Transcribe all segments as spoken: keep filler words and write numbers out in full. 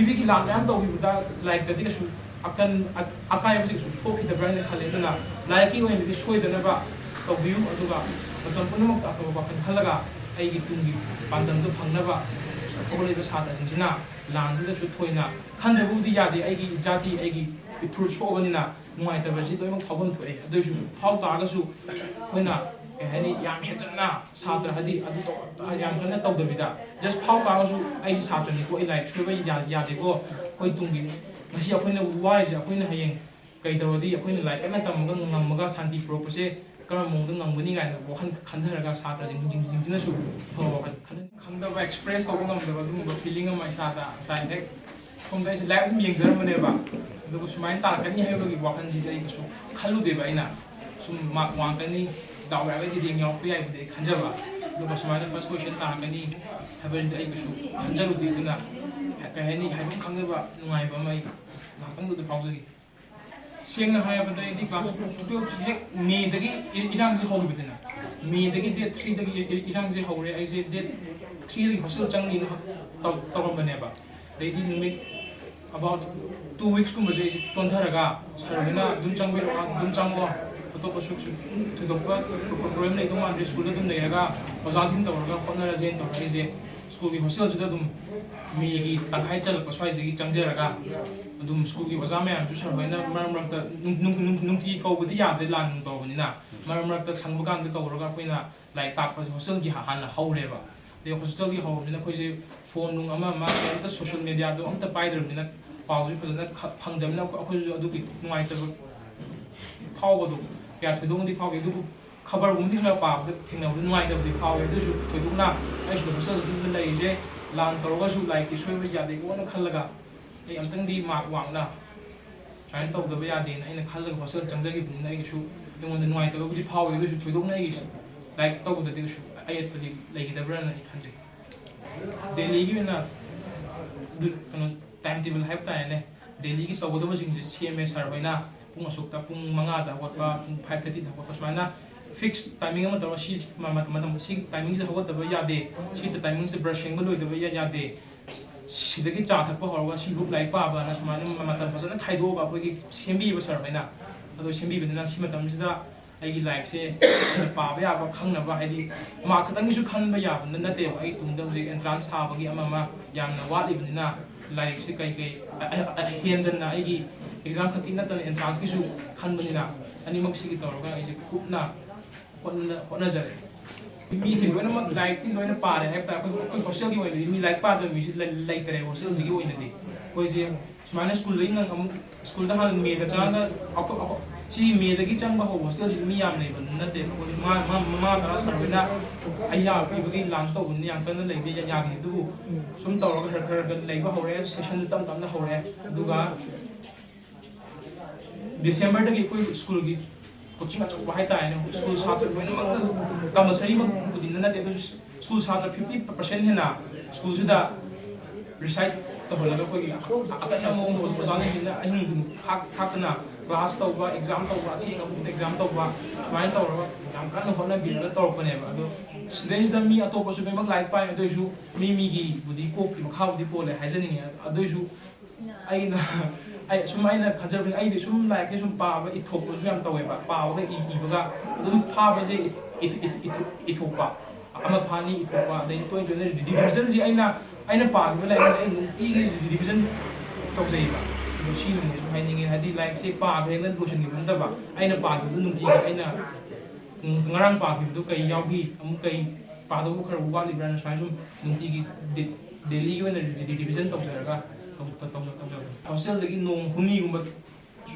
ꯄ꯭ꯔꯤꯊꯤꯕꯤꯒꯤ ꯂꯥꯟ ꯃꯌꯥꯝ ꯇꯧꯈꯤꯕꯗ ꯂꯥꯏꯔꯤꯛꯇꯗꯤ ꯀꯩꯁꯨ ꯑꯀꯟ ꯑꯀꯥꯏꯕꯁꯤ ꯀꯩꯁꯨ ꯊꯣꯛꯈꯤꯗꯕ꯭ꯔꯥ ꯍꯥꯏꯅ ꯈꯜꯂꯦ꯫ ꯑꯗꯨꯅ ꯂꯥꯏꯔꯤꯛꯀꯤ ꯑꯣꯏꯅꯗꯤ ꯁꯣꯏꯗꯅꯕ ꯇꯧꯕꯤꯌꯨ, ꯑꯗꯨꯒ ꯃꯇꯝ ꯄꯨꯝꯅꯃꯛꯇ ꯑꯐꯕ ꯋꯥꯈꯜ ꯈꯜꯂꯒ ꯑꯩꯒꯤ ꯇꯨꯡꯒꯤ ꯄꯥꯟꯗꯝꯗꯨ ꯐꯪꯅꯕ ꯍꯧꯒꯠꯂꯛꯏꯕ ꯁꯥꯇ꯭ꯔꯁꯤꯡꯁꯤꯅ ꯂꯥꯟꯁꯤꯗꯁꯨ ꯊꯣꯏꯅ ꯈꯟꯗꯕꯕꯨꯗꯤ ꯌꯥꯗꯦ꯫ ꯑꯩꯒꯤ ꯏꯖꯥꯇꯤ, ꯑꯩꯒꯤ ꯏꯐꯨꯔꯨꯞ ꯁꯣꯛꯑꯕꯅꯤꯅ ꯅꯨꯡꯉꯥꯏꯇꯕꯁꯤ ꯂꯣꯏꯅꯃꯛ ꯐꯥꯎꯐꯝ ꯊꯣꯛꯑꯦ꯫ ꯑꯗꯨ ꯑꯣꯏꯔꯁꯨ ꯐꯥꯎ ꯇꯥꯔꯒꯁꯨ ꯑꯩꯈꯣꯏꯅ, ꯀꯩ ꯍꯥꯏꯅꯤ, ꯌꯥꯝ ꯍꯦꯟꯖꯟꯅ ꯁꯥꯇ꯭ꯔ ꯍꯥꯏꯗꯤ ꯑꯗꯨ ꯇꯧ-, ꯌꯥꯝ ꯀꯟꯅ ꯇꯧꯗꯕꯤꯗ, just ꯐꯥꯎ ꯇꯥꯔꯒꯁꯨ ꯑꯩꯒꯤ ꯁꯥꯇ꯭ꯔꯅꯤꯀꯣ, ꯑꯩ ꯂꯥꯏꯔꯤꯛ ꯁꯣꯏꯕ ꯌꯥ-, ꯌꯥꯗꯦꯀꯣ꯫ ꯑꯩꯈꯣꯏ ꯇꯨꯡꯒꯤ, ꯉꯁꯤ ꯑꯩꯈꯣꯏꯅ ꯋꯥꯔꯤꯁꯦ ꯑꯩꯈꯣꯏꯅ ꯍꯌꯦꯡ ꯀꯩ ꯇꯧꯔꯗꯤ ꯑꯩꯈꯣꯏꯅ ꯂꯥꯏꯔꯤꯛ ꯀꯟꯅ ꯇꯝꯃꯒ ꯉꯝꯃꯒ ꯁꯥꯟꯇꯤ ꯄꯨꯔꯛꯄꯁꯦ ꯀꯔꯝꯕ ꯃꯑꯣꯡꯗ ꯉꯝꯒꯅꯤ ꯀꯥꯏꯅ ꯋꯥꯈꯜ ꯈꯟꯊꯔꯒ ꯁꯥꯇ꯭ꯔꯁꯤꯡꯁꯤꯡꯁꯤꯅꯁꯨ ꯑꯐꯕ ꯋꯥꯈꯜ ꯈꯟꯍꯟ-, ꯈꯪꯗꯕ, express ꯇꯧꯕ ꯉꯝꯗꯕ ꯑꯗꯨꯒꯨꯝꯕ feeling ꯑꯃ ꯏꯁꯥꯗ ꯉꯁꯥꯏ ꯍꯦꯛ ꯁꯣꯝꯗ ꯑꯩꯁꯦ ꯂꯥꯏꯔꯤꯛ ꯑꯗꯨꯝ ꯌꯦꯡꯖꯔꯝꯕꯅꯦꯕ, ꯑꯗꯨꯒ ꯁꯨꯃꯥꯏꯅ ꯇꯥꯔꯛꯀꯅꯤ ꯍꯥꯏꯕꯒꯤ ꯋꯥꯈꯜꯁꯤꯗꯤ ꯑꯩ ꯀꯩꯁꯨ ꯈꯜꯂꯨꯗꯦꯕ꯫ ꯑꯩꯅ ꯁꯨꯝ mark ꯋꯥꯡꯉꯛꯀꯅꯤ, ꯗꯥꯎ ꯌꯥꯔꯒꯗꯤ rank ꯌꯥꯎꯔꯛꯄ ꯌꯥꯏꯕꯨꯗꯤ ꯑꯩ ꯈꯟꯖꯕ, ꯑꯗꯨꯒ ꯁꯨꯃꯥꯏꯅ first question ꯇꯥꯔꯛꯀꯅꯤ ꯍꯥꯏꯕꯁꯤꯗꯤ ꯑꯩ ꯀꯩꯁꯨ ꯈꯟꯖꯔꯨꯗꯦ꯫ ꯑꯗꯨꯅ ꯀꯩ ꯍꯥꯏꯅꯤ, ꯍꯥꯏꯐꯝ ꯈꯪꯗꯕ ꯅꯨꯡꯉꯥꯏꯕ ꯑꯃ ꯑꯩ ꯉꯥꯏꯍꯥꯛꯇꯪꯗꯨꯗ ꯐꯥꯎꯖꯈꯤ꯫ ꯁꯦꯡꯅ ꯍꯥꯏꯔꯕꯗ ꯑꯩꯗꯤ class twelve ꯍꯦꯛ ꯃꯦꯗꯒꯤ ꯏ-, ꯏꯔꯥꯡꯁꯦ ꯍꯧꯈꯤꯕꯗꯅ, ꯃꯦꯗꯒꯤ date threeꯗꯒꯤ ꯏ-, ꯏ-, ꯏꯔꯥꯡꯁꯦ ꯍꯧꯔꯦ꯫ ꯑꯩꯁꯦ date threeꯗꯒꯤ hostel ꯆꯪꯅꯤꯅ ꯇꯧ-, ꯇꯧꯔꯝꯕꯅꯦꯕ꯫ ꯑꯗꯩꯗꯤ ꯅꯨꯃꯤꯠ about two weeks ꯀꯨꯝꯕꯁꯦ ꯑꯩꯁꯦ ꯆꯣꯟꯊꯔꯒ, "Sir ꯍꯣꯏꯅ ꯑꯗꯨꯝ ꯆꯪꯕꯤꯔꯛꯑꯣ, ꯑꯗꯨꯝ ꯆꯪꯉꯣ, ꯑꯇꯣꯞꯄꯁꯨ ꯊꯣꯏꯗꯣꯛꯄ problem ꯂꯩꯗꯧ ꯃꯥꯟꯗ꯭ꯔꯦ, schoolꯗ ꯑꯗꯨꯝ ꯂꯩꯔꯒ ꯑꯣꯖꯥꯁꯤꯡ ꯇꯧꯔꯒ ꯍꯣꯠꯅꯔꯁꯦꯅ" ꯇꯧꯔꯒ ꯑꯩꯁꯦ schoolꯒꯤ hostelꯁꯤꯗ ꯑꯗꯨꯝ ꯃꯦꯒꯤ ꯇꯪꯈꯥꯏ ꯆꯜꯂꯛꯄ ꯁ꯭ꯋꯥꯏꯗꯒꯤ ꯆꯪꯖꯔꯒ ꯑꯗꯨꯝ schoolꯒꯤ ꯑꯣꯖꯥ ꯃꯌꯥꯝꯁꯨ sir ꯍꯣꯏꯅ ꯃꯔꯛ ꯃꯔꯛꯇ ꯅꯨꯡ-, ꯅꯨꯡ-, ꯅꯨꯡ-, ꯅꯨꯡꯇꯤ ꯀꯧꯕꯗꯤ ꯌꯥꯗ꯭ꯔꯦ, ꯂꯥꯟ ꯅꯨꯡ ꯇꯧꯕꯅꯤꯅ, ꯃꯔꯛ ꯃꯔꯛꯇ ꯁꯪꯕ ꯀꯥꯟꯗ ꯀꯧꯔꯒ ꯑꯩꯈꯣꯏꯅ ꯂꯥꯏꯔꯤꯛ ꯇꯥꯛꯄꯁꯦ hostelꯒꯤ ꯍꯥꯟꯅ ꯍꯧꯔꯦꯕ꯫ ꯑꯗꯩ hostelꯒꯤ ꯍꯧꯔꯕꯅꯤꯅ ꯑꯩꯈꯣꯏꯁꯦ phone ꯅꯨꯡ ꯑꯃ ꯑꯃ ꯀꯩꯝꯇ social mediaꯗꯣ ꯑꯝꯇ ꯄꯥꯏꯗ꯭ꯔꯕꯅꯤꯅ ꯄꯥꯎꯁꯦ ꯐꯖꯅ ꯈ-, ꯐꯪꯗꯕꯅꯤꯅ ꯑꯩꯈꯣꯏꯁꯨ ꯑꯗꯨꯒꯤ ꯅꯨꯡꯉꯥꯏꯇꯕ ꯐꯥꯎꯕꯗꯣ ꯀꯌꯥ ꯊꯣꯏꯗꯣꯛꯅꯗꯤ ꯐꯥꯎꯗꯦ꯫ ꯑꯗꯨꯕꯨ ꯈꯕꯔꯒꯨꯝꯕꯗꯤ ꯈꯔ ꯄꯥꯕꯗ ꯊꯦꯡꯅꯕꯗ ꯅꯨꯡꯉꯥꯏꯇꯕꯗꯤ ꯐꯥꯎꯋꯦ꯫ ꯑꯗꯨꯁꯨ ꯊꯣꯏꯗꯣꯛꯅ ꯑꯩꯁꯤꯗ hostelꯗ ꯑꯗꯨꯝ ꯂꯩꯔꯤꯁꯦ ꯂꯥꯟ ꯇꯧꯔꯒꯁꯨ ꯂꯥꯏꯔꯤꯛꯇꯤ ꯁꯣꯏꯕ ꯌꯥꯗꯦꯀꯣꯅ ꯈꯜꯂꯒ ꯑꯩ ꯑꯝꯇꯪꯗꯤ mark ꯋꯥꯡꯅ ꯁꯨꯃꯥꯏꯅ ꯇꯧꯗꯕ ꯌꯥꯗꯦꯅ ꯑꯩꯅ ꯈꯜꯂꯒ hostel ꯆꯪꯖꯈꯤꯕꯅꯤꯅ ꯑꯩꯒꯤꯁꯨ ꯑꯩꯉꯣꯟꯗ ꯅꯨꯡꯉꯥꯏꯇꯕꯕꯨꯗꯤ ꯐꯥꯎꯋꯦ꯫ ꯑꯗꯨꯁꯨ ꯊꯣꯏꯗꯣꯛꯅ ꯑꯩꯒꯤ ꯂꯥꯏꯔꯤꯛ ꯇꯧꯕꯗꯗꯤ ꯀꯩꯁꯨ ꯑꯌꯦꯠꯄꯗꯤ ꯂꯩꯒꯗꯕ꯭ꯔꯅ ꯑꯩ ꯈꯟꯖꯩ꯫ ꯗꯦꯜꯂꯤꯒꯤ ꯑꯣꯏꯅ ꯑꯗꯨ ꯀꯩꯅꯣ time table ꯍꯥꯏꯕ ꯇꯥꯔꯦꯅꯦ, ꯗꯦꯜꯂꯤꯒꯤ ꯇꯧꯒꯗꯕꯁꯤꯡꯁꯦ ꯁꯦꯝꯃꯦ sir ꯍꯣꯏꯅ꯫ ꯄꯨꯡ ꯑꯁꯨꯛꯇ, ꯄꯨꯡ ꯃꯉꯥꯗ ꯍꯧꯒꯠꯄ, ꯄꯨꯡ five thirtyꯗ ꯍꯧꯒꯠꯄ, ꯁꯨꯃꯥꯏꯅ fix timing ꯑꯃ ꯇꯧꯔꯒ ꯁꯤ ꯃ-, ꯃ-, ꯃꯇꯝ, ꯁꯤ timingꯁꯤꯗ ꯍꯧꯒꯠꯇꯕ ꯌꯥꯗꯦ, ꯁꯤ timingꯁꯤꯗ brush ꯁꯦꯡꯕ ꯂꯣꯏꯗꯕ ꯌꯥ-, ꯌꯥꯗꯦ, ꯁꯤꯗꯒꯤ ꯆꯥ ꯊꯛꯄ ꯍꯧꯔꯒ ꯁꯤꯕꯨꯛ ꯂꯥꯏꯔꯤꯛ ꯄꯥꯕꯅ ꯁꯨꯃꯥꯏꯅ ꯃꯇꯝ ꯐꯖꯅ ꯈꯥꯏꯗꯣꯛꯑꯒ ꯑꯩꯈꯣꯏꯒꯤ ꯁꯦꯝꯕꯤꯕ ꯁꯥꯔ ꯍꯣꯏꯅ꯫ ꯑꯗꯣ ꯁꯦꯝꯕꯤꯕꯅꯤꯅ ꯁꯤ ꯃꯇꯝꯁꯤꯗ ꯑꯩꯒꯤ ꯂꯥꯏꯔꯤꯛꯁꯦ ꯑꯩꯅ ꯄꯥꯕ ꯌꯥꯕ ꯈꯪꯅꯕ, ꯍꯥꯏꯗꯤ ꯃꯥꯔꯛ ꯈꯛꯇꯪꯒꯤꯁꯨ ꯈꯟꯕ ꯌꯥꯕ ꯅꯠꯇꯦꯕ꯫ ꯑꯩ ꯇꯨꯡꯗ ꯍꯧꯖꯤꯛ ꯑꯦꯟꯇ꯭ꯔꯥꯟꯁ ꯊꯥꯕꯒꯤ ꯑꯃ ꯑꯃ ꯌꯥꯝꯅ ꯋꯥꯠꯂꯤꯕꯅꯤꯅ ꯂꯥꯏꯔꯤꯛꯁꯦ ꯀꯩ ꯀꯩ ꯑ- ꯑ- ꯑ- ꯍꯦꯟꯖꯟꯅ ꯑꯩꯒꯤ ꯑꯦꯛꯖꯥꯝ ꯈꯛꯀꯤ ꯅꯠꯇꯅ ꯑꯦꯟꯇ꯭ꯔꯥꯟꯁꯀꯤꯁꯨ ꯈꯟꯕꯅꯤꯅ ꯑꯅꯤꯃꯛꯁꯤꯒꯤ ꯇꯧꯔꯒ ꯑꯩꯁꯦ ꯀꯨꯞꯅ ꯍꯣꯠꯅ- ꯍꯣꯠꯅꯖꯔꯦ꯫ ꯃꯤꯁꯦ ꯂꯣꯏꯅꯃꯛ ꯂꯥꯏꯔꯤꯛꯇꯤ ꯂꯣꯏꯅ ꯄꯥꯔꯦ ꯍꯥꯏꯕ ꯇꯥꯔꯦ꯫ ꯑꯩꯈꯣꯏ ꯑꯩꯈꯣꯏ ꯍꯣꯁꯇꯦꯜꯒꯤ ꯑꯣꯏꯅꯗꯤ ꯃꯤ ꯂꯥꯏꯔꯤꯛ ꯄꯥꯗꯕ ꯃꯤꯁꯤ ꯂꯩ- ꯂꯩꯇꯔꯦ ꯍꯣꯁꯇꯦꯜꯁꯤꯒꯤ ꯑꯣꯏꯅꯗꯤ꯫ ꯑꯩꯈꯣꯏꯁꯦ ꯁꯨꯃꯥꯏꯅ ꯁ꯭ꯀꯨꯜꯗꯒꯤ ꯅꯪ ꯑꯃꯨꯛ ꯁ꯭ꯀꯨꯜꯗ ꯍꯥꯟꯅ ꯃꯦꯗ ꯆꯪꯉꯒ ꯑꯩꯈꯣꯏ- ꯑꯩꯈꯣꯏ- ꯁꯤ ꯃꯦꯗꯒꯤ ꯆꯪꯕ ꯍꯧꯕ ꯍꯣꯁꯇꯦꯜꯁꯤ ꯃꯤ ꯌꯥꯝ ꯂꯩꯕ ꯅꯠꯇꯦ꯫ ꯑꯩꯈꯣꯏ ꯁꯨꯃꯥꯏꯅ ꯃꯃꯥ ꯃꯃꯥ ꯇꯔꯥ ꯁꯥꯔ ꯍꯣꯏꯅ ꯑꯩꯅ ꯄꯤꯕꯒꯤ ꯂꯥꯟꯁ ꯇꯧꯕꯅꯤꯅ ꯌꯥꯝ ꯀꯟꯅ ꯂꯩꯕ ꯌꯥ- ꯌꯥꯈꯤꯗꯦ꯫ ꯑꯗꯨꯕꯨ ꯁꯨꯝ ꯇꯧꯔꯒ ꯈꯔ ꯈꯔ ꯈꯔ ꯂꯩꯕ ꯍꯧꯔꯦ꯫ ꯁꯦꯁꯟꯁꯨ ꯇꯞ ꯇꯞꯅ ꯍꯧꯔꯦ꯫ ꯑꯗꯨꯒ ꯗꯤꯁꯦꯝꯕꯔꯗꯒꯤ ꯑꯩꯈꯣꯏ ꯁ꯭ꯀꯨꯜꯒꯤ ꯀꯣꯆꯤꯡ ꯑꯆꯧꯕ ꯍꯥꯏꯇꯥꯔꯦꯅꯦ, ꯁ꯭ꯀꯨꯜ ꯁꯥꯇ꯭ꯔ ꯂꯣꯏꯅꯃꯛꯇ, ꯀꯝꯄꯜꯁꯔꯤꯃꯛ ꯈꯨꯗꯤꯡꯗ ꯅꯠꯇꯦ, ꯑꯗꯨꯁꯨ ꯁ꯭ꯀꯨꯜ ꯁꯥꯇ꯭ꯔ ꯐꯤꯐꯇꯤ ꯄꯥꯔꯁꯦꯟ ꯍꯦꯟꯅ ꯁ꯭ꯀꯨꯜꯁꯤꯗ ꯔꯤꯁꯥꯏꯠ ꯇꯧꯍꯜꯂꯒ ꯑꯩꯈꯣꯏꯒꯤ ꯑꯀꯟꯕ ꯃꯑꯣꯡꯗ ꯑꯣꯖꯥꯁꯤꯡꯁꯤꯅ ꯑꯍꯤꯡ ꯅꯨꯡꯊꯤꯜ ꯈꯥꯛ- ꯈꯥꯛꯇꯅ ꯀ꯭ꯂꯥꯁ ꯇꯧꯕ, ꯑꯦꯛꯖꯥꯝ ꯇꯧꯕ, ꯑꯊꯦꯡ ꯑꯍꯨꯝꯗ ꯑꯦꯛꯖꯥꯝ ꯇꯧꯕ, ꯁꯨꯃꯥꯏꯅ ꯇꯧꯔꯒ ꯌꯥꯝ ꯀꯟꯅ ꯍꯣꯠꯅꯕꯤꯔꯒ ꯇꯧꯔꯛꯄꯅꯦꯕ꯫ ꯑꯗꯣ ꯁꯤꯗꯩꯁꯤꯗ ꯃꯤ ꯑꯇꯣꯞꯄꯁꯨ ꯂꯣꯏꯅꯃꯛ ꯂꯥꯏꯔꯤꯛ ꯄꯥꯏ, ꯑꯗꯨ ꯑꯣꯏꯁꯨ ꯃꯤ ꯃꯤꯒꯤ ꯕꯨꯗꯤ ꯀꯣꯛꯀꯤ ꯃꯈꯥꯕꯨꯗꯤ ꯄꯣꯜꯂꯦ ꯍꯥꯏꯖꯅꯤꯡꯉꯦ꯫ ꯑꯗꯨ ꯑꯣꯏꯁꯨ ꯑꯩꯅ ꯑꯩ ꯁꯨꯝ ꯑꯩꯅ ꯈꯟꯖꯕꯅꯤ, ꯑꯩꯗꯤ ꯁꯨꯝ ꯂꯥꯏꯔꯤꯛꯁꯦ ꯁꯨꯝ ꯄꯥꯕ ꯏꯊꯣꯛꯄꯁꯨ ꯌꯥꯝ ꯇꯧꯋꯦꯕ꯫ ꯄꯥꯕꯒ ꯏ- ꯏꯕꯒ ꯑꯗꯨꯝ ꯐꯥꯕꯁꯦ ꯏꯊ- ꯏꯊ- ꯏꯊ- ꯏꯊꯣꯛꯄ, ꯑꯃ ꯐꯥꯅꯤ ꯏꯊꯣꯛꯄ, ꯑꯗꯩꯗꯤ ꯇꯣꯏ ꯇꯣꯏꯅ ꯔꯤꯚꯤꯖꯟꯁꯤ ꯑꯩꯅ ꯑꯩꯅ ꯄꯥꯈꯤꯕ ꯂꯥꯏꯔꯤꯛꯁꯦ ꯑꯩ ꯅꯨꯡꯇꯤꯒꯤ ꯔꯤꯚꯤꯖꯟ ꯇꯧꯖꯩꯌꯦꯕ꯫ ꯑꯗꯣ ꯁꯤꯅꯤꯁꯨ ꯍꯥꯏꯅꯤꯡꯉꯦ, ꯍꯥꯏꯗꯤ ꯂꯥꯏꯔꯤꯛꯁꯦ ꯄꯥꯈ꯭ꯔꯦꯅ ꯂꯣꯏꯁꯤꯟꯈꯤꯕ ꯅꯠꯇꯕ, ꯑꯩꯅ ꯄꯥꯈꯤꯕꯗꯨ ꯅꯨꯡꯇꯤꯒꯤ ꯑꯩꯅ ꯎꯝ, ꯉꯔꯥꯡ ꯄꯥꯈꯤꯕꯗꯨ ꯀꯩ ꯌꯥꯎꯈꯤ, ꯑꯃꯨꯛ ꯀꯩ ꯄꯥꯗꯧꯕ ꯈꯔ ꯋꯥꯠꯂꯤꯕ꯭ꯔꯥꯅ ꯁꯨꯃꯥꯏꯅ ꯁꯨꯝ ꯅꯨꯡꯇꯤꯒꯤ ꯗꯦ- ꯗꯦꯂꯤꯒꯤ ꯑꯣꯏꯅ ꯔꯤ- ꯔꯤꯚꯤꯖꯟ ꯇꯧꯖꯔꯒ ꯇꯧ- ꯇꯧ- ꯇꯧꯖ- ꯇꯧꯖꯕꯅꯤ꯫ ꯍꯣꯁꯇꯦꯜꯗꯒꯤ ꯅꯣꯡ ꯍꯨꯝꯅꯤꯒꯨꯝꯕ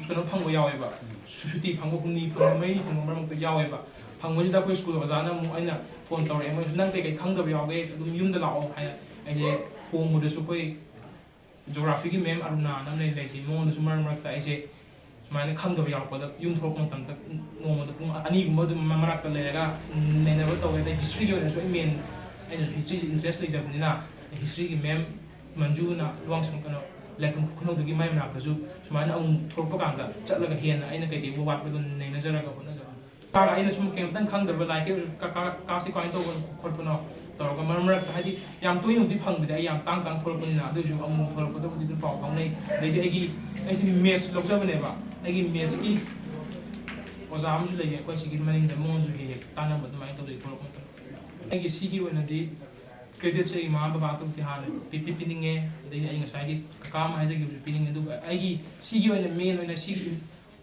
ꯀꯩꯅꯣ ꯐꯪꯕ ꯌꯥꯎꯋꯦꯕ, ꯁꯨ- ꯁꯨꯇꯤ ꯐꯪꯕ, ꯍꯨꯝꯅꯤ ꯐꯪꯕ, ꯃꯔꯤ ꯐꯪꯕ ꯃꯔꯛꯇ ꯌꯥꯎꯋꯦꯕ꯫ ꯐꯪꯕꯁꯤꯗ ꯑꯩꯈꯣꯏ ꯁ꯭ꯀꯨꯜ ꯑꯣꯖꯥꯅ ꯑꯃꯨꯛ ꯑꯩꯅ ꯐꯣꯟ ꯇꯧꯔꯛꯑꯦ, ꯃꯣꯏꯁꯨ "ꯅꯪ ꯀꯩꯀꯩ ꯈꯪꯗꯕ ꯌꯥꯎꯒꯦ ꯑꯗꯨꯝ ꯌꯨꯝꯗ ꯂꯥꯛꯑꯣ" ꯍꯥꯏꯅ꯫ ꯑꯩꯁꯦ ꯍꯣꯡꯕꯗꯁꯨ ꯑꯩꯈꯣꯏ ꯖꯣꯒ꯭ꯔꯥꯐꯤꯒꯤ ꯃꯦꯝ ꯑꯔꯨꯅꯥꯅ ꯑꯃ ꯂꯩ ꯂꯩꯁꯦ, ꯃꯉꯣꯟꯗꯁꯨ ꯃꯔꯛ ꯃꯔꯛꯇ ꯑꯩꯁꯦ ꯁꯨꯃꯥꯏꯅ ꯈꯪꯗꯕ ꯌꯥꯎꯔꯛꯄꯗ ꯌꯨꯝ ꯊꯣꯛꯂꯛꯄ ꯃꯇꯝꯗ ꯅꯣꯡꯃꯗ ꯄꯨꯡ ꯑꯅꯤꯒꯨꯝꯕ ꯑꯗꯨꯝ ꯃꯔꯛꯇ ꯂꯩꯔꯒ ꯅꯩꯅꯕ ꯇꯧꯋꯦ꯫ ꯑꯗꯩ ꯍꯤꯁꯇ꯭ꯔꯤꯒꯤ ꯑꯣꯏꯅꯁꯨ ꯑꯩ ꯃꯦꯟ ꯑꯩꯅ ꯍꯤꯁꯇ꯭ꯔꯤꯁꯤ ꯏꯟꯇꯔꯦꯁ ꯂꯩꯖꯕꯅꯤꯅ ꯍꯤꯁꯇ꯭ꯔꯤꯒꯤ ꯃꯦꯝ ꯃꯟꯖꯨꯅ ꯂꯨꯋꯥꯡꯁꯪ ꯀꯩꯅꯣ ꯂꯥꯏꯐꯝ ꯈꯨꯅꯧꯗꯒꯤ ꯃꯥꯏ ꯃꯅꯥꯛꯇꯁꯨ ꯁꯨꯃꯥꯏꯅ ꯑꯃꯨꯛ ꯊꯣꯛꯂꯛꯄ ꯀꯥꯟꯗ ꯆꯠꯂꯒ ꯍꯦꯟꯅ ꯑꯩꯅ ꯀꯩꯀꯩ ꯋꯥꯠꯄꯗꯣ ꯅꯩꯅꯖꯔꯒ ꯍꯣꯠꯅꯖꯕꯅꯤ꯫ ꯀꯥ ꯑꯩꯅ ꯁꯨꯝ ꯀꯩꯝꯇꯪ ꯈꯪꯗꯕ ꯂꯥꯏꯔꯤꯛꯀꯤ ꯑꯣꯏꯔꯁꯨ ꯀꯥ- ꯀꯥ- ꯀꯥꯁꯦ ꯀꯃꯥꯏꯅ ꯇꯧꯕꯅꯣ ꯈꯣꯠꯄꯅꯣ, ꯇꯧꯔꯒ ꯃꯔꯛ ꯃꯔꯛꯇ, ꯍꯥꯏꯗꯤ, ꯌꯥꯝ ꯇꯣꯏꯅꯗꯤ ꯐꯪꯗ꯭ꯔꯦ, ꯑꯩ ꯌꯥꯝ ꯇꯥꯡ ꯇꯥꯡ ꯊꯣꯛꯂꯛꯄꯅꯤꯅ, ꯑꯗꯨ ꯑꯣꯏꯔꯁꯨ ꯑꯃꯨꯛ ꯊꯣꯛꯂꯛꯄꯗꯕꯨꯗꯤ ꯑꯗꯨꯝ ꯄꯥꯎ ꯐꯥꯎꯅꯩ꯫ ꯑꯗꯩꯗꯤ ꯑꯩꯒꯤ, ꯑꯩꯁꯦ ꯃꯦꯠꯁ ꯂꯧꯖꯕꯅꯦꯕ, ꯑꯩꯒꯤ ꯃꯦꯠꯁꯀꯤ ꯑꯣꯖꯥ ꯑꯃꯁꯨ ꯂꯩꯌꯦ ꯑꯩꯈꯣꯏ ꯁꯤꯒꯤ ꯃꯅꯤꯡꯗ, ꯃꯉꯣꯟꯁꯨ ꯍꯦꯛ ꯍꯦꯛ ꯇꯥꯟꯅꯕ ꯑꯗꯨꯃꯥꯏꯅ ꯇꯧꯖꯩ ꯊꯣꯛꯂꯛꯄ ꯃꯇꯝꯗ꯫ ꯑꯩꯒꯤ ꯁꯤꯒꯤ ꯑꯣꯏꯅꯗꯤ ꯀ꯭ꯔꯦꯗꯤꯠꯁꯦ ꯑꯩꯒꯤ ꯃꯃꯥ ꯕꯕꯥꯗꯕꯨꯗꯤ ꯍꯥꯟꯅ ꯄꯤ-, ꯄꯤ-, ꯄꯤꯅꯤꯡꯉꯦ꯫ ꯑꯗꯩꯗꯤ ꯑꯩ ꯉꯁꯥꯏꯒꯤ ꯀꯀꯥ ꯑꯃ ꯍꯥꯏꯖꯈꯤꯕꯁꯨ ꯄꯤꯅꯤꯡꯉꯦ, ꯑꯗꯨꯒ ꯑꯩꯒꯤ ꯁꯤꯒꯤ ꯑꯣꯏꯅ ꯃꯦꯟ ꯑꯣꯏꯅ ꯁꯤꯒꯤ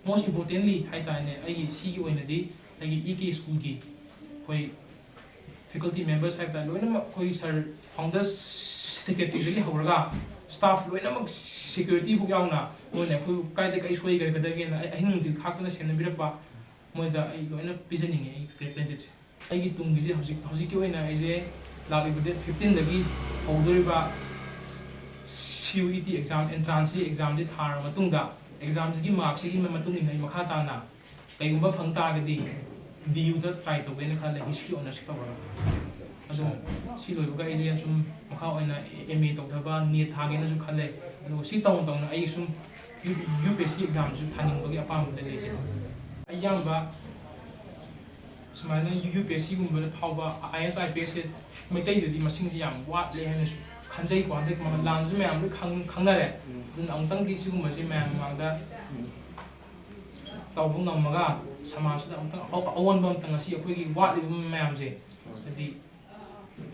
most importantly ꯍꯥꯏꯇꯥꯔꯦꯅꯦ, ꯑꯩꯒꯤ ꯁꯤꯒꯤ ꯑꯣꯏꯅꯗꯤ ꯑꯩꯒꯤ ꯏ ꯀꯦ ꯁ꯭ꯀꯨꯜꯒꯤ ꯑꯩꯈꯣꯏ faculty members ꯍꯥꯏꯕ ꯇꯥꯔꯦ, ꯂꯣꯏꯅꯃꯛ ꯑꯩꯈꯣꯏ ꯁꯥꯔ ꯐꯥꯎꯟꯗꯔ ꯁꯦꯀ꯭ꯔꯦꯇꯔꯤꯗꯒꯤ ꯍꯧꯔꯒ ꯁ꯭ꯇꯥꯐ ꯂꯣꯏꯅꯃꯛ, ꯁꯦꯀ꯭ꯌꯨꯔꯤꯇꯤꯐꯥꯎ ꯌꯥꯎꯅ, ꯃꯣꯏꯅ ꯑꯩꯈꯣꯏ ꯀꯥꯏꯗ ꯀꯩ ꯁꯣꯏꯈ꯭ꯔꯒꯗꯒꯦꯅ ꯑꯩ ꯑꯍꯤꯡ ꯅꯨꯡꯊꯤꯜ ꯈꯥꯛꯇꯅ ꯁꯦꯟꯅꯕꯤꯔꯛꯄ, ꯃꯣꯏꯗ ꯑꯩ ꯂꯣꯏꯅ ꯄꯤꯖꯅꯤꯡꯉꯦ ꯑꯩꯒꯤ ꯀ꯭ꯔꯦꯗꯤꯠꯁꯦ꯫ ꯑꯩꯒꯤ ꯇꯨꯡꯒꯤꯁꯦ ꯍꯧꯖꯤꯛ, ꯍꯧꯖꯤꯛꯀꯤ ꯑꯣꯏꯅ ꯑꯩꯁꯦ ꯂꯥꯛꯂꯤꯕ date fifteenꯗꯒꯤ ꯍꯧꯗꯣꯔꯤꯕ C U E T exam, entranceꯀꯤ examꯁꯤ ꯊꯥꯔꯕ ꯃꯇꯨꯡꯗ, examꯁꯤꯒꯤ markꯁꯤꯒꯤ ꯃꯇꯨꯡ ꯏꯟꯅ ꯑꯩ ꯃꯈꯥ ꯇꯥꯅ ꯀꯩꯒꯨꯝꯕ ꯐꯪ ꯇꯥꯔꯒꯗꯤ D Uꯗ try ꯇꯧꯒꯦꯅ ꯈꯜꯂꯦ, history honours ꯇꯧꯔꯒ꯫ ꯑꯗꯣ ꯁꯤ ꯂꯣꯏꯕꯒ ꯑꯩꯁꯦ ꯁꯨꯝ ꯃꯈꯥ ꯑꯣꯏꯅ M A ꯇꯧꯊꯕ, NEET ꯊꯥꯒꯦꯅꯁꯨ ꯈꯜꯂꯦ꯫ ꯑꯗꯨꯒ ꯁꯤ ꯇꯧꯅ ꯇꯧꯅ ꯑꯩ ꯁꯨꯝ U-, UPSC examꯁꯨ ꯊꯥꯅꯤꯡꯕꯒꯤ ꯑꯄꯥꯝꯕꯗ ꯂꯩꯖꯩ꯫ ꯑꯌꯥꯝꯕ ꯁꯨꯃꯥꯏꯅ UPSCꯒꯨꯝꯕꯗ ꯐꯥꯎꯕ IAS, IPSꯁꯦ ꯃꯩꯇꯩꯗꯗꯤ ꯃꯁꯤꯡꯁꯦ ꯌꯥꯝ ꯋꯥꯠꯂꯦ ꯍꯥꯏꯅꯁꯨ ꯈꯟꯖꯩꯀꯣ꯫ ꯍꯟꯗꯛ ꯃ-, ꯂꯥꯟꯁꯨ ꯃꯌꯥꯝ ꯂꯣꯏ ꯈꯪ-, ꯈꯪꯅꯔꯦ꯫ ꯎꯝ꯫ ꯑꯗꯨꯅ ꯑꯃꯨꯛꯇꯪꯗꯤ ꯁꯤꯒꯨꯝꯕꯁꯦ ꯃꯌꯥꯝ ꯃꯃꯥꯡꯗ ꯎꯝ꯫ ꯇꯧꯕ ꯉꯝꯃꯒ ꯁꯃꯥꯖꯁꯤꯗ ꯑꯃꯨꯛꯇꯪ ꯑ-, ꯑꯑꯣꯟꯕ ꯑꯃꯇꯪ, ꯉꯁꯤ ꯑꯩꯈꯣꯏꯒꯤ ꯋꯥꯠꯂꯤꯕ ꯃꯌꯥꯝꯁꯦ, ꯎꯝ꯫ ꯍꯥꯏꯗꯤ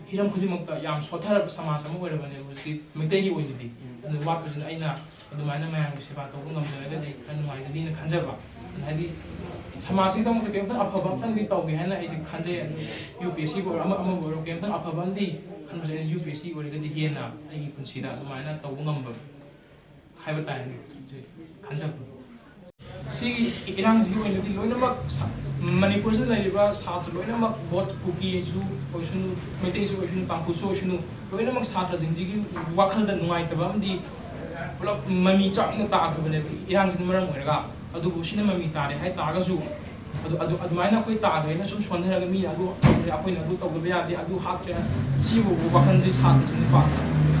ꯍꯤꯔꯝ ꯈꯨꯗꯤꯡꯃꯛꯇ ꯌꯥꯝ ꯁꯣꯠꯊꯔꯕ ꯁꯃꯥꯖ ꯑꯃ ꯑꯣꯏꯔꯕꯅꯦꯕ ꯍꯧꯖꯤꯛꯇꯤ ꯃꯩꯇꯩꯒꯤ ꯑꯣꯏꯅꯗꯤ꯫ ꯎꯝ꯫ ꯑꯗꯨ ꯋꯥꯠꯄꯁꯤꯅ ꯑꯩꯅ ꯑꯗꯨꯃꯥꯏꯅ ꯃꯌꯥꯝꯒꯤ ꯁꯦꯕꯥ ꯇꯧꯕ ꯉꯝꯖꯔꯒꯗꯤ ꯈꯔ ꯅꯨꯡꯉꯥꯏꯒꯅꯤꯅ ꯈꯟꯖꯕ꯫ ꯍꯥꯏꯗꯤ ꯁꯃꯥꯖꯁꯤꯒꯤꯗꯃꯛꯇ ꯀꯩꯝꯇꯪ ꯑꯐꯕ ꯑꯝꯇꯪꯗꯤ ꯇꯧꯒꯦ ꯍꯥꯏꯅ ꯑꯩꯁꯦ ꯈꯟꯖꯩ꯫ ꯑꯗꯨ UPSCꯕꯨ ꯑꯣꯏꯔꯣ, ꯑꯃ, ꯑꯃꯕꯨ ꯑꯣꯏꯔꯣ, ꯀꯩꯝꯇꯪ ꯑꯐꯕ ꯑꯃꯗꯤ ꯈꯟꯕꯁꯦ ꯑꯩꯅ UPSC ꯑꯣꯏꯔꯒꯗꯤ ꯍꯦꯟꯅ ꯑꯩꯒꯤ ꯄꯨꯟꯁꯤꯗ ꯑꯗꯨꯃꯥꯏꯅ ꯇꯧꯕ ꯉꯝꯕ ꯍꯥꯏꯕ ꯇꯥꯔꯦꯅꯦ, ꯁꯤ ꯈꯟꯖꯕ꯫ ꯁꯤꯒꯤ ꯏꯔꯥꯡꯁꯤꯒꯤ ꯑꯣꯏꯅꯗꯤ ꯂꯣꯏꯅꯃꯛ ꯁ-, ꯃꯅꯤꯄꯨꯔꯁꯤꯗ ꯂꯩꯔꯤꯕ ꯁꯥꯇ꯭ꯔ ꯂꯣꯏꯅꯃꯛ, ꯕꯣꯠ ꯀꯨꯀꯤꯁꯨ ꯑꯣꯏꯁꯅꯨ, ꯃꯩꯇꯩꯁꯨ ꯑꯣꯏꯁꯅꯨ, ꯇꯥꯡꯈꯨꯜꯁꯨ ꯑꯣꯏꯁꯅꯨ, ꯂꯣꯏꯅꯃꯛ ꯁꯥꯇ꯭ꯔꯁꯤꯡꯁꯤꯒꯤ ꯋꯥꯈꯜꯗ ꯅꯨꯡꯉꯥꯏꯇꯕ ꯑꯃꯗꯤ ꯄꯨꯂꯞ ꯃꯃꯤ ꯆꯞꯅ ꯇꯥꯈ꯭ꯔꯕꯅꯦꯕ ꯏꯔꯥꯡꯁꯤꯅ ꯃꯔꯝ ꯑꯣꯏꯔꯒ꯫ ꯑꯗꯨꯕꯨ ꯁꯤꯅ ꯃꯃꯤ ꯇꯥꯔꯦ ꯍꯥꯏ ꯇꯥꯔꯒꯁꯨ, ꯑꯗꯨ, ꯑꯗꯨ, ꯑꯗꯨꯃꯥꯏꯅ ꯑꯩꯈꯣꯏ ꯇꯥꯗ꯭ꯔꯦꯅ ꯁꯨꯝ ꯁꯣꯟꯊꯔꯒ ꯃꯤꯅ ꯑꯗꯨ ꯇꯧꯗ꯭ꯔꯦ, ꯑꯩꯈꯣꯏꯅ ꯑꯗꯨ ꯇꯧꯗꯕ ꯌꯥꯗꯦ, ꯑꯗꯨ ꯍꯥꯠꯈ꯭ꯔꯦ, ꯁꯤꯕꯨ ꯋꯥꯈꯜꯁꯦ ꯁꯥꯇ꯭ꯔꯁꯤꯡꯅ ꯄꯥꯛ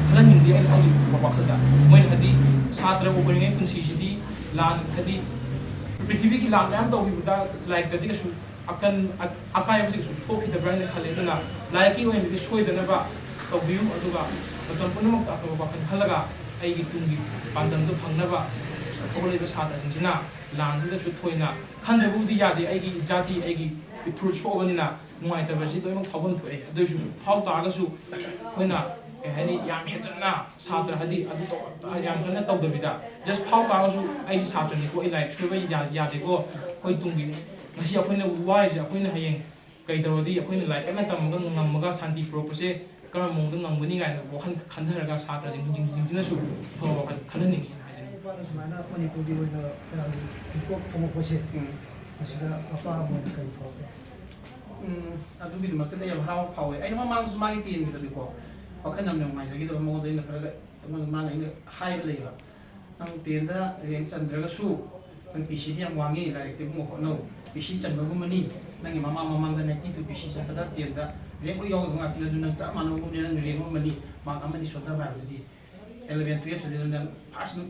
ꯈꯜꯍꯟꯅꯤꯡꯗꯦ ꯑꯩꯅ ꯑꯩꯒꯤ ꯋꯥꯈꯜꯗ꯫ ꯃꯣꯏꯅ ꯍꯥꯏꯗꯤ ꯁꯥꯇ꯭ꯔ ꯑꯣꯏꯔꯤꯉꯩ ꯄꯨꯟꯁꯤꯁꯤꯗꯤ ꯂꯥꯟ, ꯍꯥꯏꯗꯤ ꯄ꯭ꯔꯤꯊꯤꯕꯤꯒꯤ ꯂꯥꯟ ꯃꯌꯥꯝ ꯇꯧꯈꯤꯕꯗ ꯂꯥꯏꯔꯤꯛꯇꯗꯤ ꯀꯩꯁꯨ ꯑꯀꯟ ꯑꯀꯥꯏꯕꯁꯤꯡꯁꯨ ꯊꯣꯛꯈꯤꯗꯕ꯭ꯔꯥ ꯍꯥꯏꯅ ꯈꯜꯂꯤ꯫ ꯑꯗꯨꯅ ꯂꯥꯏꯔꯤꯛꯀꯤ ꯑꯣꯏꯅꯗꯤ ꯁꯣꯏꯗꯅꯕ ꯇꯧꯕꯤꯌꯨ, ꯑꯗꯨꯒ ꯃꯇꯝ ꯄꯨꯝꯅꯃꯛꯇ ꯑꯐꯕ ꯋꯥꯈꯜ ꯈꯜꯂꯒ ꯑꯩꯒꯤ ꯇꯨꯡꯒꯤ ꯄꯥꯟꯗꯝꯗꯨ ꯐꯪꯅꯕ ꯍꯧꯒꯠꯂꯛꯂꯤꯕ ꯁꯥꯇ꯭ꯔꯁꯤꯡꯁꯤꯅ ꯂꯥꯟꯁꯤꯗꯁꯨ ꯊꯣꯏꯅ ꯈꯟꯗꯕꯕꯨꯗꯤ ꯌꯥꯗꯦ꯫ ꯑꯩꯒꯤ ꯏꯖꯥꯇꯤ, ꯑꯩꯒꯤ ꯏꯐꯨꯔꯨꯞ ꯁꯣꯛꯑꯕꯅꯤꯅ ꯅꯨꯡꯉꯥꯏꯇꯕꯁꯤ ꯂꯣꯏꯅꯃꯛ ꯐꯥꯎꯐꯝ ꯊꯣꯛꯑꯦ꯫ ꯑꯗꯨ ꯑꯣꯏꯁꯨ ꯐꯥꯎ ꯇꯥꯔꯒꯁꯨ ꯑꯩꯈꯣꯏꯅ, ꯀꯩ ꯍꯥꯏꯅꯤ, ꯌꯥꯝ ꯍꯦꯟꯖꯟꯅ ꯁꯥꯇ꯭ꯔ ꯍꯥꯏꯗꯤ ꯑꯗꯨ ꯇꯧ-, ꯌꯥꯝ ꯀꯟꯅ ꯇꯧꯗꯕꯤꯗ, just ꯐꯥꯎ ꯇꯥꯔꯒꯁꯨ ꯑꯩꯗꯤ ꯁꯥꯇ꯭ꯔꯅꯤꯀꯣ, ꯑꯩ ꯂꯥꯏꯔꯤꯛ ꯁꯣꯏꯕ ꯌꯥ-, ꯌꯥꯗꯦꯀꯣ, ꯑꯩꯈꯣꯏ ꯇꯨꯡꯒꯤ ꯉꯁꯤ ꯑꯩꯈꯣꯏꯅ ꯋꯥꯔꯤꯁꯦ ꯑꯩꯈꯣꯏꯅ ꯍꯌꯦꯡ ꯀꯩ ꯇꯧꯔꯗꯤ ꯑꯩꯈꯣꯏꯅ ꯂꯥꯏꯔꯤꯛ ꯀꯟꯅ ꯇꯝꯃꯒ ꯉꯝꯃꯒ ꯁꯥꯟꯇꯤ ꯄꯨꯔꯛꯄꯁꯦ ꯀꯔꯝꯕ ꯃꯑꯣꯡꯗ ꯉꯝꯒꯅꯤ ꯀꯥꯏꯅ ꯋꯥꯈꯜ ꯈꯟꯊꯔꯒ ꯁꯥꯇ꯭ꯔꯁꯤꯡꯁꯤꯡꯁꯤꯅꯁꯨ ꯑꯐꯕ ꯋꯥꯈꯜ ꯈꯟꯍꯟꯅꯤꯡꯉꯤ ꯍꯥꯏꯖꯅꯤꯡꯉꯤ꯫ ꯅꯨꯄꯥꯅ ꯁꯨꯃꯥꯏꯅ ꯃꯅꯤꯄꯨꯔꯒꯤ ꯑꯣꯏꯅ ꯀꯩꯅꯣ ꯍꯤꯞ ꯍꯣꯞ ꯊꯣꯛꯂꯛꯄꯁꯦ, ꯎꯝ꯫ ꯃꯁꯤꯗ ꯑꯄꯥꯝꯕ ꯑꯣꯏꯅ ꯀꯔꯤ ꯐꯥꯎꯒꯦ? ꯎꯝ, ꯑꯗꯨꯒꯤꯗꯃꯛꯇꯗꯤ ꯌꯥꯝ ꯍꯔꯥꯎꯕ ꯐꯥꯎꯋꯦ꯫ ꯑꯩꯅ ꯃꯃꯥꯡꯗꯁꯨ ꯃꯥꯒꯤ ꯇꯦꯟꯒꯤꯗꯗꯤꯀꯣ, ꯋꯥꯈꯜ ꯌꯥꯝ ꯅꯨꯡꯉꯥꯏꯖꯈꯤꯗꯕ ꯃꯉꯣꯟꯗ ꯑꯩꯅ ꯈꯔꯒ, ꯑꯩꯉꯣꯟꯗ ꯃꯥꯅ ꯑꯩꯅ ꯍꯥꯏꯕ ꯂꯩꯌꯦꯕ, "ꯅꯪ ꯇꯦꯟꯗ ꯔꯦꯡ ꯆꯟꯗ꯭ꯔꯒꯁꯨ ꯅꯪ ꯄꯤ ꯁꯤꯗꯤ ꯌꯥꯝ ꯋꯥꯡꯉꯤ, ꯂꯥꯏꯔꯤꯛꯇꯤ ꯏꯕꯨꯡꯉꯣ ꯍꯣꯠꯅꯧ, ꯄꯤ ꯁꯤ ꯆꯟꯕꯒꯨꯝꯕꯅꯤ, ꯅꯪꯒꯤ ꯃꯃꯥꯡ ꯃꯃꯥꯡꯗ ꯅꯥꯏꯟꯇꯤ ꯇꯨ ꯄꯤ ꯁꯤ ꯆꯠꯄꯗ ꯇꯦꯟꯗ ꯔꯦꯡ ꯂꯣꯏ ꯌꯥꯎꯔꯤꯕ ꯉꯥꯛꯇꯅꯤ, ꯑꯗꯨ ꯅꯪ ꯆꯞ ꯃꯥꯟꯅꯕꯒꯨꯝꯕꯅꯤ, ꯅꯪ ꯔꯦꯡ ꯑꯃꯅꯤ, ꯃꯥꯔꯛ ꯑꯃꯅꯤ ꯁꯣꯟꯊꯕ ꯍꯥꯏꯕꯗꯨꯗꯤ ꯑꯦꯂꯚꯦꯟ ꯇꯨꯌꯦꯜꯞꯁꯤꯗ ꯅꯪ ꯐꯥꯔꯁ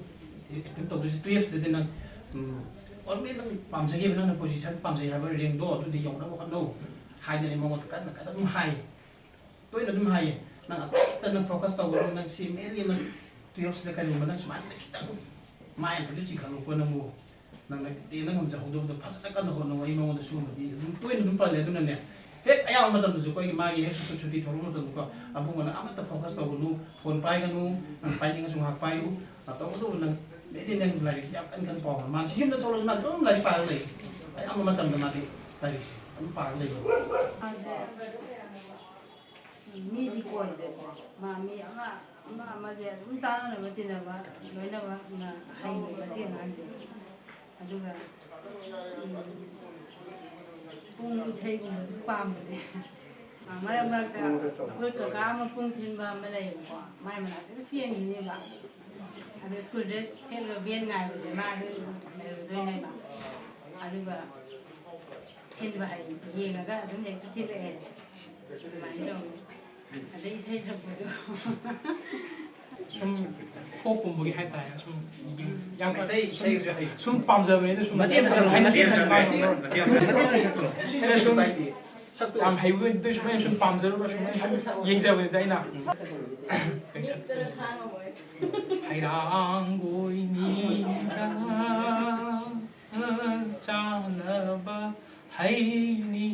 ꯑꯦꯇꯦꯝꯞ ꯇꯧꯗꯣꯏꯁꯤ, ꯇꯨꯌꯦꯜꯞꯁꯤꯗꯗꯤ ꯅꯪ, ꯎꯝ, ꯑꯣꯟꯂꯤ ꯅꯪ ꯄꯥꯝꯖꯈꯤꯕ, ꯅꯪꯅ ꯄꯣꯖꯤꯁꯟ ꯄꯥꯝꯖꯩ ꯍꯥꯏꯕ ꯔꯦꯡꯗꯣ ꯑꯗꯨꯗꯤ ꯌꯧꯅꯕ ꯍꯣꯠꯅꯧ" ꯍꯥꯏꯗꯅ ꯑꯩ ꯃꯉꯣꯟꯗ ꯀꯟꯅ ꯀꯟꯅ ꯑꯗꯨꯝ ꯍꯥꯏꯌꯦ꯫ ꯇꯣꯏꯅ ꯑꯗꯨꯝ ꯍꯥꯏꯌꯦ, "ꯅꯪ ꯑꯇꯩꯗ ꯅꯪ ꯐꯣꯀꯁ ꯇꯧꯒꯅꯨ, ꯅꯪ ꯁꯤ ꯃꯦꯟꯂꯤ ꯅꯪ ꯇꯨꯌꯦꯜꯞꯁꯤꯗ ꯀꯔꯤꯒꯨꯝꯕ ꯅꯪ ꯁꯨꯃꯥꯏꯅ ꯈꯤꯇꯪ ꯃꯥꯏ ꯑꯝꯇꯁꯨ ꯆꯤꯡꯈꯠꯂꯨꯀꯣ, ꯅꯪꯕꯨ ꯅꯪꯅ ꯇꯦꯟꯗ ꯉꯝꯖꯍꯧꯗꯕꯗꯣ ꯐꯖꯅ ꯀꯟꯅ ꯍꯣꯠꯅꯧ"꯫ ꯑꯩ ꯃꯉꯣꯟꯗ ꯁꯤꯒꯨꯝꯕꯗꯤ ꯑꯗꯨꯝ ꯇꯣꯏꯅ ꯑꯗꯨꯝ ꯄꯜꯂꯦ꯫ ꯑꯗꯨꯅꯅꯦ, ꯍꯦꯛ ꯑꯌꯥꯝꯕ ꯃꯇꯝꯗꯁꯨ ꯑꯩꯈꯣꯏꯒꯤ ꯃꯥꯒꯤ ꯍꯦꯛ ꯁꯨꯇꯤ ꯊꯣꯛꯂꯛꯄ ꯃꯇꯝꯗꯀꯣ, "ꯑꯕꯨꯡꯉꯣ ꯅꯪ ꯑꯃꯠꯇ ꯐꯣꯀꯁ ꯇꯧꯒꯅꯨ, ꯐꯣꯟ ꯄꯥꯏꯒꯅꯨ, ꯅꯪ ꯄꯥꯏꯅꯤꯡꯉꯁꯨ ꯉꯥꯏꯍꯥꯛ ꯄꯥꯏꯌꯨ, ꯇꯧꯕꯇꯕꯨ ꯅꯪ ꯃꯦꯟꯂꯤ ꯅꯪ ꯂꯥꯏꯔꯤꯛ ꯌꯥꯝ ꯀꯟ ꯀꯟꯅ ꯄꯥꯎ"꯫ ꯃꯥ ꯌꯨꯝꯗ ꯊꯣꯛꯂꯁꯨ ꯃꯥ ꯑꯗꯨꯝ ꯂꯥꯏꯔꯤꯛ ꯄꯥꯔꯒ ꯂꯩ꯫ ꯑꯌꯥꯝꯕ ꯃꯇꯝꯗ ꯃꯥꯗꯤ ꯂꯥꯏꯔꯤꯛꯁꯦ ꯑꯗꯨꯝ ꯄꯥꯔꯒ ꯂꯩꯕ꯫ ꯃꯤꯗꯤ ꯀꯣꯏꯗꯦꯀꯣ꯫ ꯃꯥ ꯃꯤ ꯑꯃ, ꯑꯃ, ꯑꯃꯁꯦ ꯑꯗꯨꯝ ꯆꯥꯟꯅꯅꯕ ꯇꯤꯟꯅꯕ, ꯂꯣꯏꯅꯃꯛꯅ ꯍꯩꯌꯦꯕ ꯁꯤ ꯑꯉꯥꯡꯁꯦ꯫ ꯑꯗꯨꯒ, ꯎꯝ, ꯄꯨꯡ ꯏꯁꯩꯒꯨꯝꯕꯁꯨ ꯄꯥꯝꯕꯅꯦ꯫ ꯃꯔꯛ ꯃꯔꯛꯇ ꯑꯩꯈꯣꯏ ꯀꯀꯥ ꯑꯃ ꯄꯨꯡ ꯊꯤꯟꯕ ꯑꯃ ꯂꯩꯌꯦꯕꯀꯣ, ꯃꯥꯏ ꯃꯅꯥꯛꯇꯒ ꯆꯦꯟꯈꯤꯅꯦꯕ꯫ ꯑꯗꯣ ꯁ꯭ꯀꯨꯜ ꯗ꯭ꯔꯦꯁ ꯁꯦꯠꯂꯒ ꯚꯦꯟ ꯉꯥꯏꯕꯁꯦ ꯃꯥ ꯑꯗꯨꯝ ꯂꯩꯔꯨꯗꯣꯏꯅꯦꯕ꯫ ꯑꯗꯨꯒ ꯊꯤꯟꯕ ꯍꯥꯏ ꯌꯦꯡꯉꯒ ꯑꯗꯨꯝ ꯍꯦꯛꯇ ꯊꯤꯜꯂꯛꯑꯦ꯫ ꯑꯗꯨꯃꯥꯏꯅ ꯇꯧꯋꯤ꯫ ꯑꯗꯩ ꯏꯁꯩ ꯁꯛꯄꯁꯨ꯫ ꯁꯨꯝ ꯐꯣꯛꯀꯨꯝꯕꯒꯤ ꯍꯥꯏꯇꯥꯔꯦ, ꯁꯨꯝ ꯌꯥꯝ ꯃꯩꯇꯩ ꯏꯁꯩꯁꯨ ꯍꯩ꯫ ꯁꯨꯝ ꯄꯥꯝꯖꯕꯅꯤꯅ ꯁꯨꯝ ꯃꯇꯦꯛ ꯑꯃ ꯁꯛꯂꯛꯑꯣ, ꯃꯇꯦꯛ ꯑꯃ ꯁꯛꯂꯛꯑꯣ꯫ ꯃꯇꯦꯛ ꯑꯃ ꯁꯛꯂꯛꯑꯣ꯫ ꯑꯩꯅ ꯁꯨꯝ ꯌꯥꯝ ꯍꯩꯕ ꯑꯣꯏꯅ ꯁꯨꯝ ꯑꯩꯅ ꯁꯨꯝ ꯄꯥꯝꯖꯔꯨꯕ ꯁꯨꯝ ꯑꯩꯅ ꯁꯨꯝ ꯌꯦꯡꯖꯕꯅꯤꯗ ꯑꯩꯅ꯫ ꯀꯩ ꯁꯛ-, ꯍꯩꯔꯥꯡꯒꯣꯏ ꯅꯤꯗ ꯆꯥꯅꯕ ꯍꯩꯅꯤ꯫